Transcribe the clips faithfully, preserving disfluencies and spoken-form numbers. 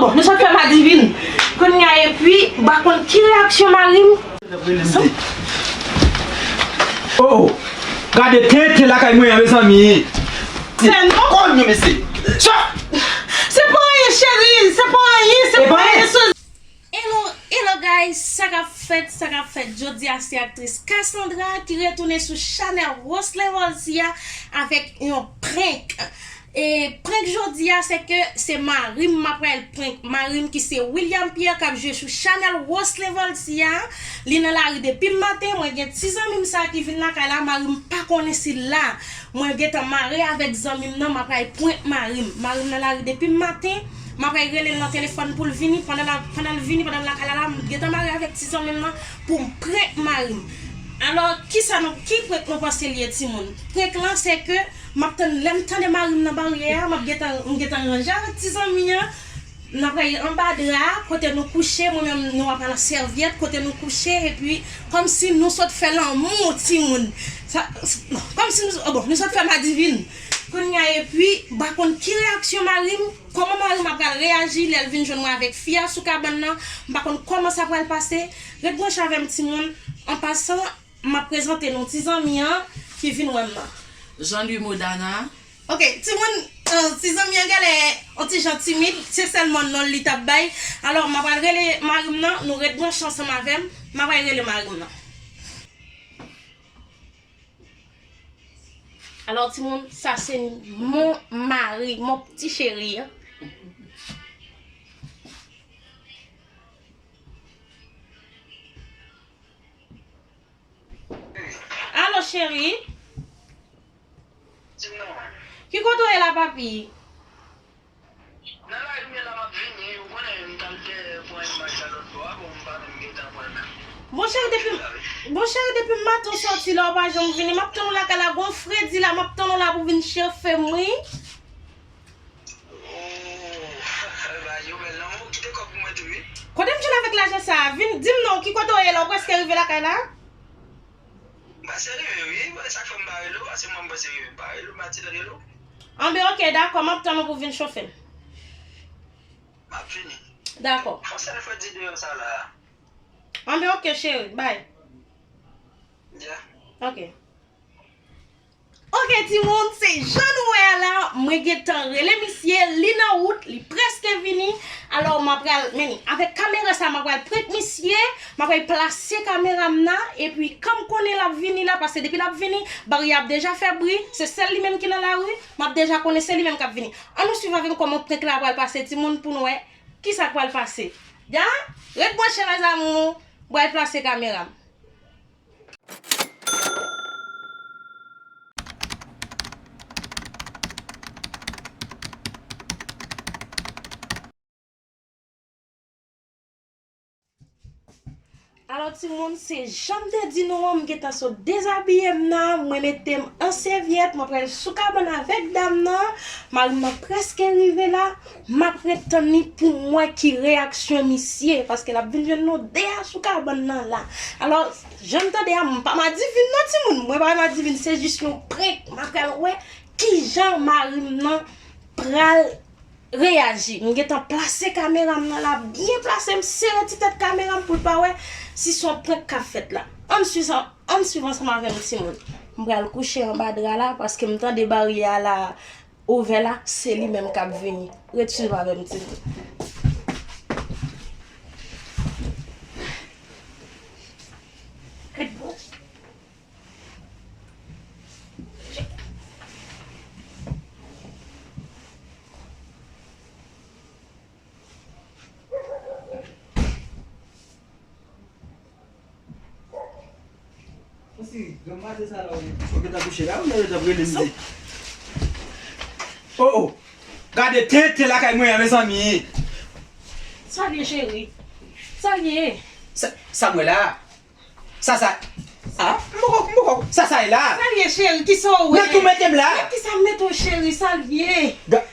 Bon, nou sot fè madivin. Kounye a, epi, m pa konn ki reyaksyon mari m. Oh, oh. Gade tenten lakay mwen an, mezanmi. Sè non. Konn yo, mesye. Sa. Se pa anyen, cheri. Se pa anyen. Se pa anyen. Hello, hello guys, sa k ap fèt, sa k ap fèt? Jodi a se aktris Cassandra ki retounen sou chanèl Rosley Volcy a avèk yon prank. E prank jodi a se ke se mari m m ap pral prank. Mari m ki se William Pierre k ap jwe sou chanèl Rosley Volcy a. Li nan lari depi maten, mwen gen ti zanmi m sa ki vin lakay la, mari m pa konnen si l la. Mwen gentan mare avèk zanmi m nan, m ap pral prank mari m. Mari m nan lari depi maten, m ap pral rele l nan telefòn pou l vini, pandan l ap, pandan l vini, pandan l lakay la la, m gentan mare avèk ti zanmi m nan pou m prank mari m. Alò, kisa nou, ki prank nou panse l ye, timoun? Prank lan, se ke m ap tann, lè m tande mari m nan baryè a, m ap gentan, m gentan ranje avèk ti zanmi an, n ap pral anba dra a, kote nou kouche, mwen menm, nou ap pran sèvyèt, kote nou kouche, epi kòmsi nou sot fè lanmou, timoun. Sa, kòmsi nou, oh, bon, nou sot fè madivin. Kounye a, epi, m pa konn ki reyaksyon mari m, kòman mari m ap pral reyaji lè l vin jwenn mwen avèk fi a sou kabann nan, m pa konn kòman sa pral pase. Ret branche avè m, timoun. An pasan, m ap prezante nou ti zanmi an ki vin wè m nan. Jean Louis Modana. Ok, timoun, euh, ti zanmi an genlè yon ti jan timid, se sèlman non li t ap bay. Alò, m ap al rele mari m nan, nou ret branche ansanm avè m, m ap al rele mari m nan. Alò, timoun, sa se mon mari, mon ti cheri an. Alo, cheri. Di m non. Ki kote w ye la, papi? Nan lari m ye la, m ap vini. Ou konnen, m t al dèyè pran imaj la lòt bò a, bon, m pa menm gen tan pran l menm. Bon, cheri, depi, bon, cheri, depi maten w soti la, w pa janm vini. M ap tann ou lakay la, gon fredi la, m ap tann ou la pou vin chofe m, wi. Oh, ba yo bèl lanmou, kite kòb pou mwen tou, wi. Kote m jwenn avèk lajan sa a? Vin, di m non, ki kote w ye la? W prèske rive lakay la? M prèske rive, wi. Sa k fè m pa rele w, paske mwen m prèske rive, m pa rele w, m pa ti rele w. Anben, ok, dakò, m ap tann ou pou vin chofe m. M ap vini. Dakò. Fò sèl fredi deyò sa la. Anben, ok, cheri, bay. Ya. Ok. Ok, timoun, se jan nou wè a la, mwen gentan rele misye, li nan wout, li prèske vini. Alò, m ap pral, men avèk kamera sa, m ap pral prank misye, m ap pral plase kamera m nan, epi kan m konnen l ap vini la, paske depi l ap vini, baryè ap deja fè bri, se sèl li menm ki nan lari, m ap deja konnen se li menm k ap vini. Ann nou swiv avè m kòman prank la pral pase, timoun, pou n wè kisa k pral pase. Ya, ret branche, mes amours, m pral plase kamera m. Alò, timoun, se jan m te di nou an, m gentan sot dezabiye m nan, mwen mete m an sèvyèt, mwen pral sou kabann avèk dam nan, mari m nan prèske rive la, m ap ret tann li pou m wè ki reyaksyon misye, paske l ap vin jwenn nou de a sou kabann nan la. Alò, jan m tande a, m pa madivin non, timoun, mwen pa madivin, se jis yon prank, m ap pral wè kijan mari m nan pral reyaji. M gentan plase kamera m nan la, byen plase, m sere ti tèt kamera m pou l pa wè si se yon prank k ap fèt la. Ann swiv, ann swiv ansanm avè m, timoun. M pral kouche anba dra la, paske m tande baryè a la ouvè la, se li menm k ap vini. Ret swiv avè m, timoun. Ret bon. Osi, grann maten sa la, ou gentan kouche la, ou gentan rele m di. Oh, oh. Gade tenten lakay mwen an, mezanmi. Sa l ye, cheri? Sa l ye? Sa, sa m wè la. Sa, sa. Ah, m poko, m poko. Sa, sa e la. Sa l ye, cheri? Kisa w wè? Nan ki w mete m la? Nan kisa m mete w, cheri? Sa l ye? Ga-,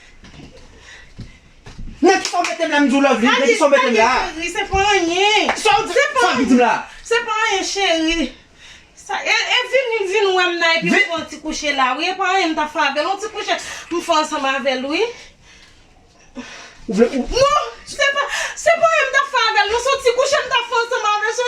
nan kisa w mete m la, m di w, Lovely? Nan kisa w mete m la? Sa l ye, cheri? Se pa anyen. Sa w di, sa w di m la? Se pa anyen, cheri. Sa, e, e vin, vin wè m nan, epi m fè yon ti kouche la, wi. E pa anyen m ta fè avè l. Yon ti kouche m fè ansanm avè l, wi. Ou vle, ou... Non, se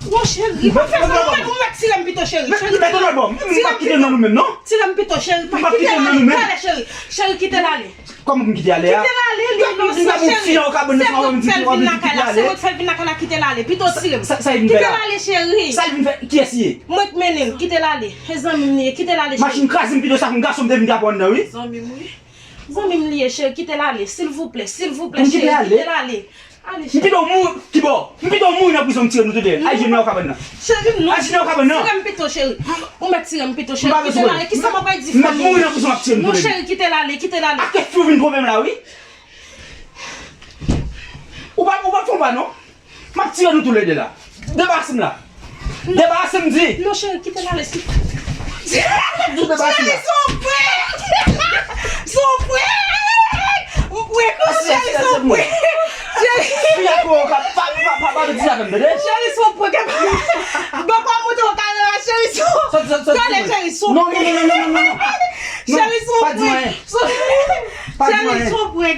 Non, cheri, pa fè sa, non, ou mèt tire m pito, cheri. Cheri, tire m. M p ap kite nan nou menm, non. Tire m pito, cheri, pa kite l ale, cheri. Cheri, kite l ale. Kòman pou m kite ale a? Kite l ale, li inosan, cheri. Se mwen k fè l vin lakay la, se mwen k fè l vin lakay la, kite l ale. Pito tire m. Kite l ale, cheri. Sa l vin fè? Kiyès li ye? Mwen k mennen l, kite l ale. E zanmi m li ye, kite l ale, cheri. Machin kraze m pito sa, m gason m te vin gape anndan, wi. Zanmi m, wi. Zanmi m li ye, cheri, kite l ale, silvouplè, silvouplè, cheri, kite l ale. Ale, cheri. M pito mouri, kibò? M pito mouri nan prizon, m tire nou tou de. Al jwenn nan kabann nan. Cheri, non. Al jwenn nan kabann nan. Tire m pito, cheri. Ou mèt tire m pito, cheri. Kite l ale. Kisa m ap di fanmi? M mèt mouri nan prizon, m ap tire nou tou de. Non, cheri, kite l ale, kite l ale. Ak kèk fi w vin twonpe m la, wi. Ou pa, ou pa fè yon pa, non. M ap tire nou toulede la. Debarase m la. Debarase m di. Non, cheri, kite l ale, si. Debarase m la. Cheri, se yon prank. Se yon prank. M prank ou, cheri, se yon prank. Cheri, fi a tou ka pa, pa, pa, pa di sa avè m, tande? Cheri, se yon prank. Bon, pa monte yon kamera, cheri, se yon. Sòti, sòti, sòti. Tande, cheri, se yon prank. Non, non, non, non, non, non, non. Cheri, se yon prank. Pa di anyen. Pa di m anyen. Cheri, se yon prank, wi.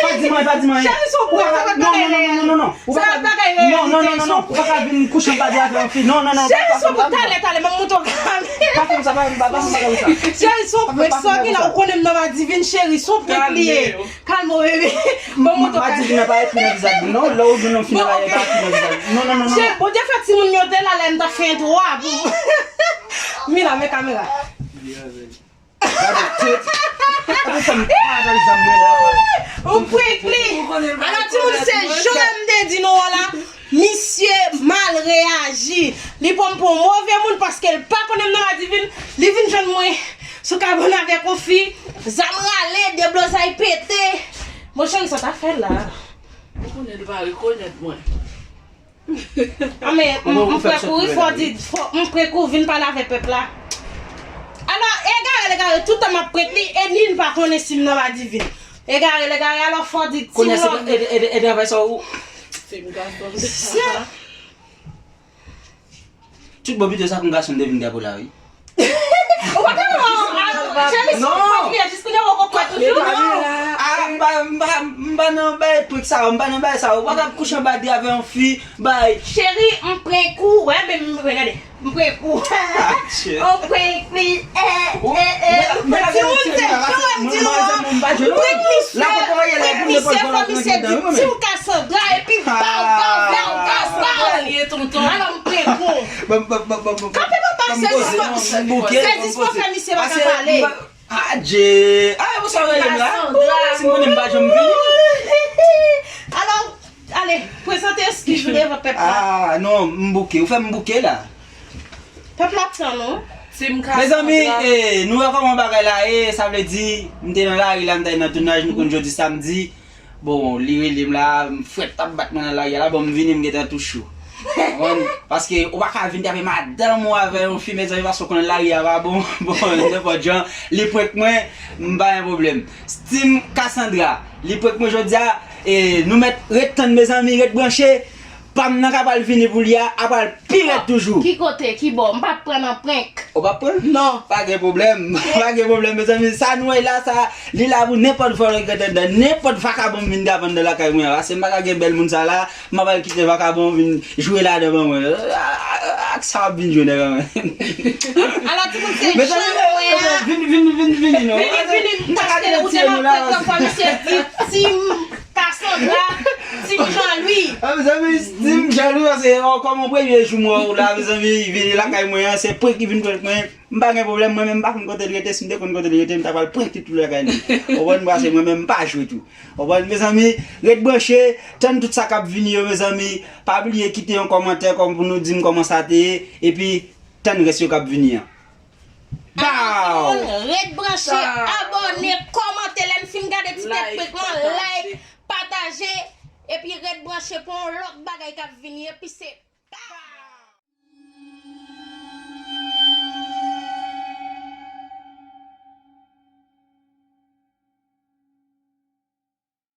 Pa di m anyen, pa di m anyen. Cheri, se yon prank, se pa bagay reyèl. Non, non, non, non, non, non. Ou pa ka, non, non, non, non, non. Ou pa ka vin kouche anba de avè yon fi. Non, non, non. Cheri, se yon prank, talè, talè, men m montre w kamera. Pa fè m sa, pa, pa, pa fè m bagay sa. Cheri, se yon prank, Samila, ou konnen m nan Madivin, cheri, se yon prank li ye. Kalme w, bebe. Bon, m montre w kamera. Madivin nan pa ekri nan vizaj li, non. Lè ou jwenn yon fi nan la, e pa ekri nan vizaj li. Non, non, non, non. Cheri, Bondye fè timoun yo te la, lè m ta fè entwo a pou Mila, men kamera. Gade tout. Gade sa m pa bay zam mwen la, pa. Ou prank li. Alò, timoun, se jan m te di nou an la, misye mal reyaji. Li pran m pou yon move moun paske l pa konnen m nan Madivin. Li vin jwenn mwen sou kabann avèk yon fi. Zam rale, deblozay pete. Monchè, sa ta fè la. Ou konnen li pa rekonèt mwen. Anben, m, m prank ou wi, fò di, fò, m prank ou, vin pale avè pèp la. Alò, egare, egare, tout tan m ap prank li, e li l pa konnen si m nan Madivin. Egare, egare, alò fò di, ti moun. Kounye a, se e, e, e, e travay sa ou. Ti m gason. Tout bon pito sa pou gason te vin gapo la, wi. Ou pa ka wè, cheri, se yon prank li ye, jis kounye a ou kwè toujou. Ah, m pa, m pa, m pa nan bay prank sa yo, m pa nan bay sa yo. Ou pa ka kouche anba de avè yon fi, bay. Cheri, m prank ou, wè, men m, gade, m prank ou. M prank li, eh, eh, eh, m prank timoun, se jan m di nou an. M prank misye, m prank misye, fò misye di, ti w Cassandra, epi baw, baw, baw, baw, baw. Alò, m prank ou. Kanpe papa, sezi papa, sezi papa, misye pa ka pale. Adje. Ah, pou sa w rele m la? Si m konnen m pa janm vini. Alò, ale, prezante eskiz ou devan pèp la. Ah, non, m bouke. Ou fè m bouke la. Pèp la ap tann ou. Mezanmi, eh, nou wè kòman bagay la ye, sa vle di, m te nan lari la, m t al nan tounaj, nou konn jodi samdi. Bon, li rele m la, m frèt t ap bat mwen nan lari a la, bon, m vini, m gentan tou cho. Konprann? Paske ou pa ka vin tape madanm ou avè yon fi, mezanmi, paske ou konnen lari a pa bon, bon, nenpòt jan, li prank mwen, m pa gen pwoblèm. Steam Cassandra, li prank mwen jodi a, e nou mèt ret tann, mezanmi, ret branche, pa m nan ka pral vini pou li a, ap pral pi rèd toujou. Ki kote, ki bò? M p ap pran nan prank. Ou p ap pran? Non. Pa gen pwoblèm, pa gen pwoblèm, mezanmi, sa nou wè la, sa, li la pou nenpòt vòlò ki rete anndan, nenpòt vakabon vin gape anndan lakay mwen an, paske m pa ka gen bèl moun sa la, m ap al kite vakabon vin jwe ladan ban mwen. A, a, a, ak sa w ap vin jwe nèg an mwen. Alò, timoun, se jan nou wè a. Vini, vini, vini, vini, non. Vini, vini, paske ou te nan prank lan, fò misye di, Team Cassandra, Team Jean-Louis. Ah, mezanmi, Team Tèlman se, oh, kòman premye jou m wè w la, mezanmi, vini lakay mwen an, se prank ki vin prank mwen. M pa gen pwoblèm, mwen menm m pa konn kote l rete, si m te konn kote l rete, m ta pral prank li tou lakay li. Ou konprann, paske mwen menm m pa jwe tou. Ou konprann, mezanmi, ret branche, tann tout sa k ap vini yo, mezanmi. Pa bliye kite yon kòmantè kòm pou nou di m kòman sa te ye, epi tann rès yo k ap vini an. Bow! Ret branche, abòne, kòmante, lè n fin gade ti tèt prank lan, like, pataje, epi ret branche pou yon lòt bagay k ap vini, epi se